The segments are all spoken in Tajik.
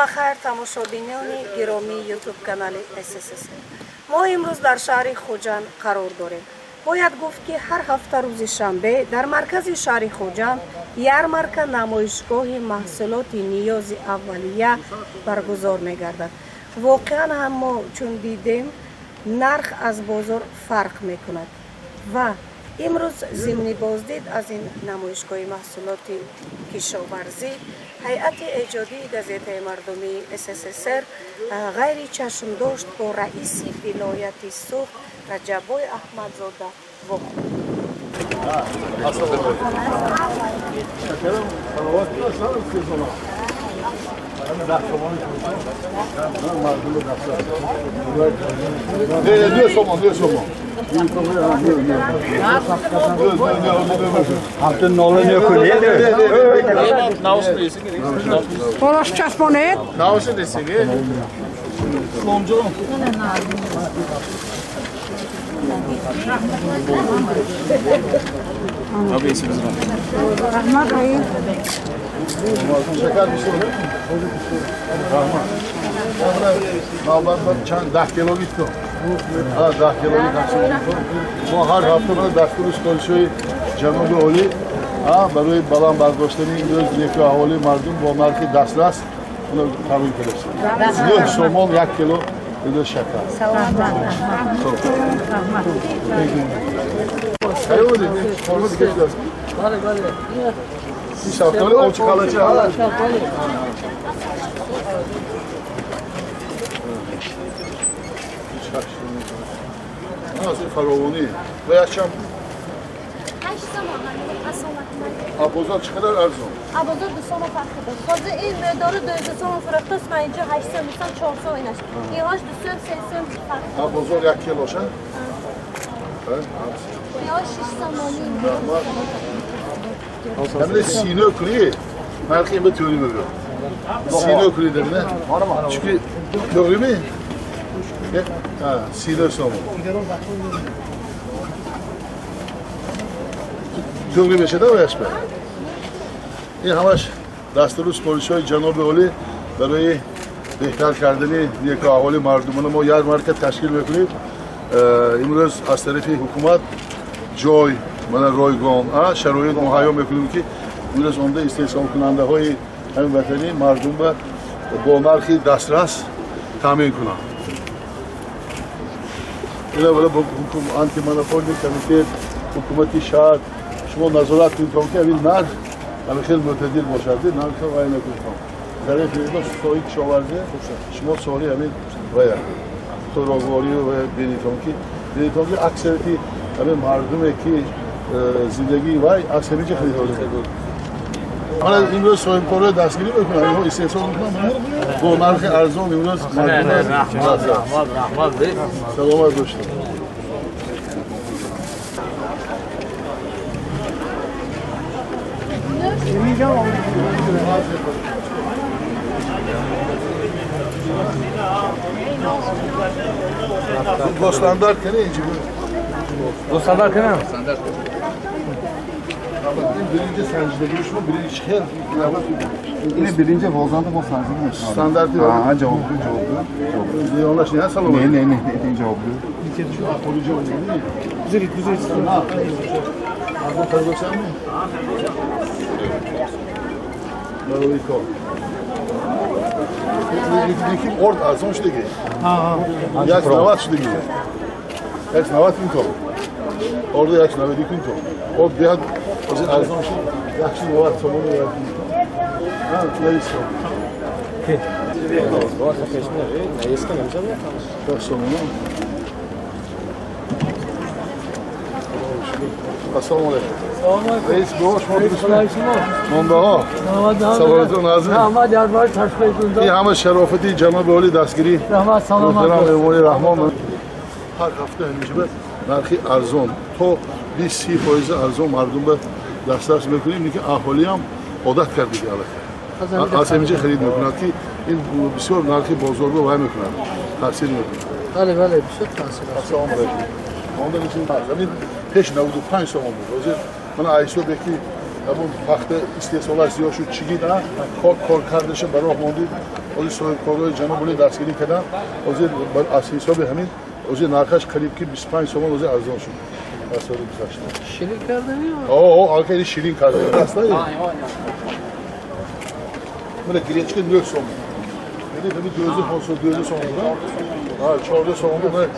Бахайр, тамошобинони гиромии Ютуб канали СССР. Мо имрӯз дар шаҳри Хуҷанд қарор дорем. Бояд гуфт, ки ҳар ҳафта рӯзи шанбе дар маркази шаҳри Хуҷанд ярмарка, намоишгоҳи маҳсулоти ниёзи аввалия баргузор мегардад. Воқеан ҳам мо чун дидем, нарх аз бозор фарқ мекунад ва имрӯз зимни боздид аз ин намоишгоҳи маҳсулоти кишоварзӣ ҳайати эҷодии газетаи мардумии СССР ғайри чашмдошт бо раиси вилояти Суғд Раҷаббой Аҳмадзода вохӯрд. Ассалому алейкум. Шакарам, салават салом. Не, не, сомон, не, сомон. Ҳамтун нола некунед. Болаш часпонед. Наушен десиги. Сломҷон. Раҳмат, раис. Шакар бисёр. Раҳмат. Навбат чанд 10 килоги то. Ҳа, 10 килоги тақсим мекунем. Мо ҳар ҳафта ба дастуру супоришҳои ҷаноби олӣ барои баланд бардоштани имрӯз неку аҳолии мардум бо нархи дастрас таъмин кардастем. 9 сомон 1 кило имрӯз шакар. Хуб. Хайр будед? Форма дига шудааст? Бале, бале. Ин шафтоли овчи қалача. Шафтоли. Аз фаровонӣ ва якчанд бозор чӣ қадар арзон? Бозор 2 сом фарқ дорад. Ҳозир ин дору 2 сом фурӯхтааст, ман инҷо 8 сом, 4 сом инаш. Инҳош 2 сом, 3 сом фарқ. Бозор 1 килоша? Инҳош 6 сомонӣ. Ҳамин сино кунӣ, нархи ин ба тӯри мебиёд. Сино кунӣ дебина? Чунки to'g'rimi? Ha, сино сомон. To'g'ri мешада ояшба? Ин ҳамаш дастуру супоришҳои ҷаноби олӣ барои беҳтар кардани неку аҳволи мардумона мо ярмарка ташкил мекунем. Имрӯз аз тарафи ҳукумат ҷой, мана ройгон, шароит муҳайё мекунем, ки имрӯз омда истеҳсолкунандаҳои ҳамин ватанӣ мардумба бо нархи дастрас таъмин кунанд. Ина вала антимонополий комитет, ҳукумати шаҳр, шумо назорат кунед, ки ҳамин нарх ҳамин хел мӯътадил бошад, нархро вай накунед. Зариф соҳаи кишоварзӣ шумо соҳаи ҳамин вая хӯрокворию бинитон, ки бинитон, ки аксарияти ҳамин мардуме, ки зиндагии вай аз ҳамин ҷо харидорӣ мекунад. Мана имрӯз соҳибкорро дастгирӣ мекунанд, инҳо истеҳсол мекунанд бо нархи арзон имрӯз мардум. Раҳмат, саломат бошед. Gostandarт кene inci bu. Gostandarт кene? Birinci sancıda görüşme, birinci çıkar. Yine birinci Volzanda bu sancıda. Standartı var. Ha, cevaplı, cevaplı. Yoldaş ne salonu? Ne cevaplı? Şu apoloji oldu değil mi? Güzel, güzel. Ha. Bu kargosan mı? Maroliko. Kim orд арзон шудагӣ? Як навад шудагӣ. Як навад кун то. Орду як навади кун то. Орд биҳад арзон шуд, як навад сомон як кун то. Ҳа, навис сом. Шаш сомон. Ассалому алейкум. Раис, бош, мо мондаҳо. Саломатон азиз. Раҳмат, ярмар ташкил кунда. Ин ҳама шарофати ҷаноби олӣ дастгирӣ. Раҳмат, саломат. Муҳтарам Эмомалӣ Раҳмон. Ҳар ҳафта ҳаминҷоба нархи арзон то 20-30 фоизи арзон мардум ба дастрас мекунем, ки аҳолиам одат кардиги аллакай. Аз ҳаминҷа харид мекунад, ки ин бисёр нархи бозорро вай мекунад, таъсир мекунад. Бале, бале, бисёр таъсир. Ассалому алейкум. Монда ҳамин пеш 95 сомон буд. Ҳозир мана ҳисобе ки ҳамон пахта истеҳсолаш зиёд шуд, чигит кор кардаша ба роҳ мондид. ҳозир соҳибкорҳои ҷаноб дастгирӣ карданд. Ҳозир аз ҳисоби ҳамин ҳозир нархаш қариб ки 25 сомон ҳозир арзон шуд аз соли гузашта. Ширин кардани? Аллакай ин ширин карда. Аст на? Мана гречка 9 сомон. Яъне ҳамин 12 сомон буда. 14 сомон буда.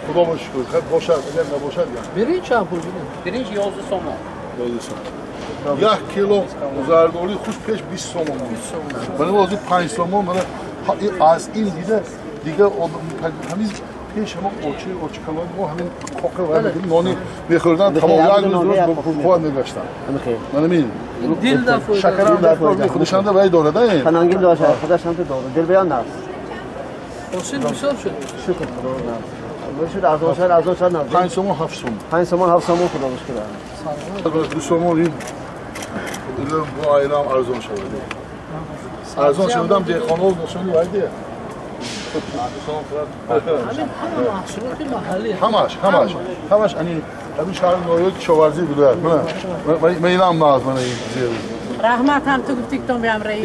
Худо ба шукр. Хай бошад, агар набошад. Биринҷ чанд пул буд? Биринҷ 11 сомон. 11 сомон. 1 кило зардолуи хушк пеш 20 сомон буд. Мана ҳозир 5 сомон. Мана аз ин дида дига ҳамин пеш ҳама очи калон мо ҳамин кока ва нони мехӯрданд, тамом як рӯз қувват мегаштанд. Мана мин дил дафоида. Шакарам дар худашанда вай дорад, э? Фанангин дошад, худашанда дорад. Дил баён наст. Ҳосил бисёр шуд. Шукр Худо наст. Шуд арзон шуд, арзон шуд наст. 5 сомон, 7 сомон. 5 сомон, 7 сомон Худо шукр. 2 сомон ин бо айрам арзон шуд. Арзон шудам деҳқонҳо ношони вай де. Ҳамаш, ҳамаш, ҳамаш ани ҳамин шаҳри ноҳияи кишоварзии вилоят. Мана инам наз, мана ин зер. Раҳмат ҳам ту гуфтиктон биам раис.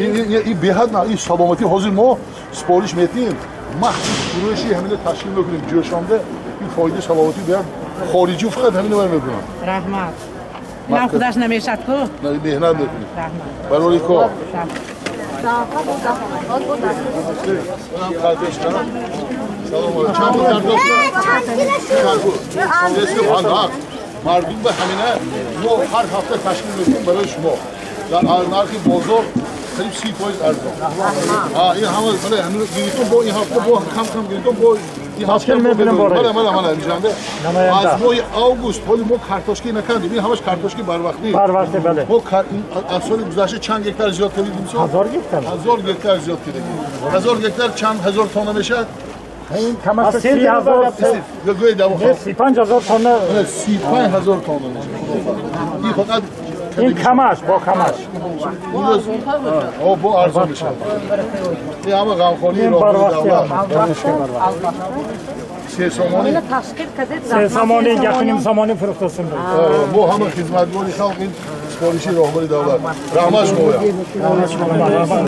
Ин беҳад на, ин саломатӣ ҳозир мо супориш метиҳем. Махсус фурӯши ҳамина ташкил мекунем ҷӯшонда. Ин фоидаи саломатӣ беҳад хориҷӣ фақат ҳамина вай мекунанд. Раҳмат. Инам худаш намешад ку? Меҳнат мекунем. Раҳмат. Барои кор. Салом. Чанд картошка? Чанд пул? Мардум ба ҳамина мо ҳар ҳафта ташкил мекунем барои шумо. Дар нархи бозор қариб 30% арзон. Ин ҳама мана ҳамин гирифтон бо ин ҳафта бо кам кам гирифтон бо ин ҳафта мана мана мана инҷанда аз моҳи август ҳоли мо картошка накардем. Ин ҳамаш картошки барвақтӣ. Барвақтӣ, бале. Мо аз соли гузашта чанд гектар зиёд кардем имсол? 1000 гектар. 1000 гектар зиёд кардем. 1000 гектар чанд ҳазор тонна мешавад? این کم از 30,000 35,000 тонна. 35,000 тонна мешавад. Ин фақат ин камаш бо камаш. Бо арзон мешавад. Ин ҳама ғамхории роҳбари давлат. 3 сомонӣ. 3 сомонӣ, 1.5 сомонӣ фурӯхтасем. Мо ҳама хизматгори халқ ин супориши роҳбари давлат. Раҳмат шумоям.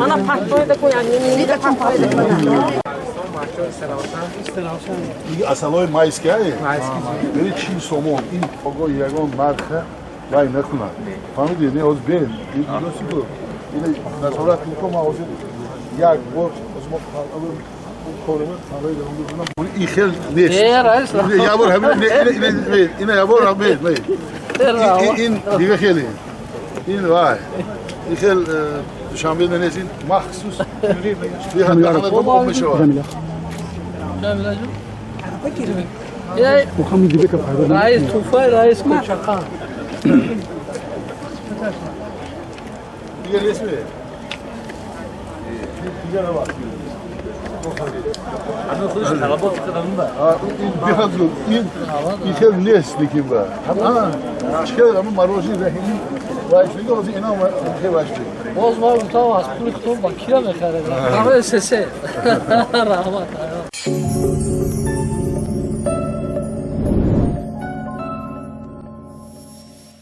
Мана пахтоида кунам, нида пахтоида кунам. Ин асалҳои майский ае? Бери 40 сомон. Ин огоҳ ягон нарха вай накунад. Фаҳмидӣ? Не, ҳозир бен. Ин назорат кун, ман ҳозир як бор ҳозир мо ин хел нест. Як бор ҳамин ина як бор ҳамин ин дига хеле. Ин вай. Ин хел душанбе нест, ин махсус беҳад мешавад. Раис туфай, раис кучақан. Дига нест ме? Дига набад. Беҳад ин хел нест лекин ба. Чӣ ҳама марожи раҳимӣ вайш дига ҳозир инам хел вайш дига. Боз ма гуфтам аз пули худам ба кира мехарем. Ҳама СС. Раҳмат.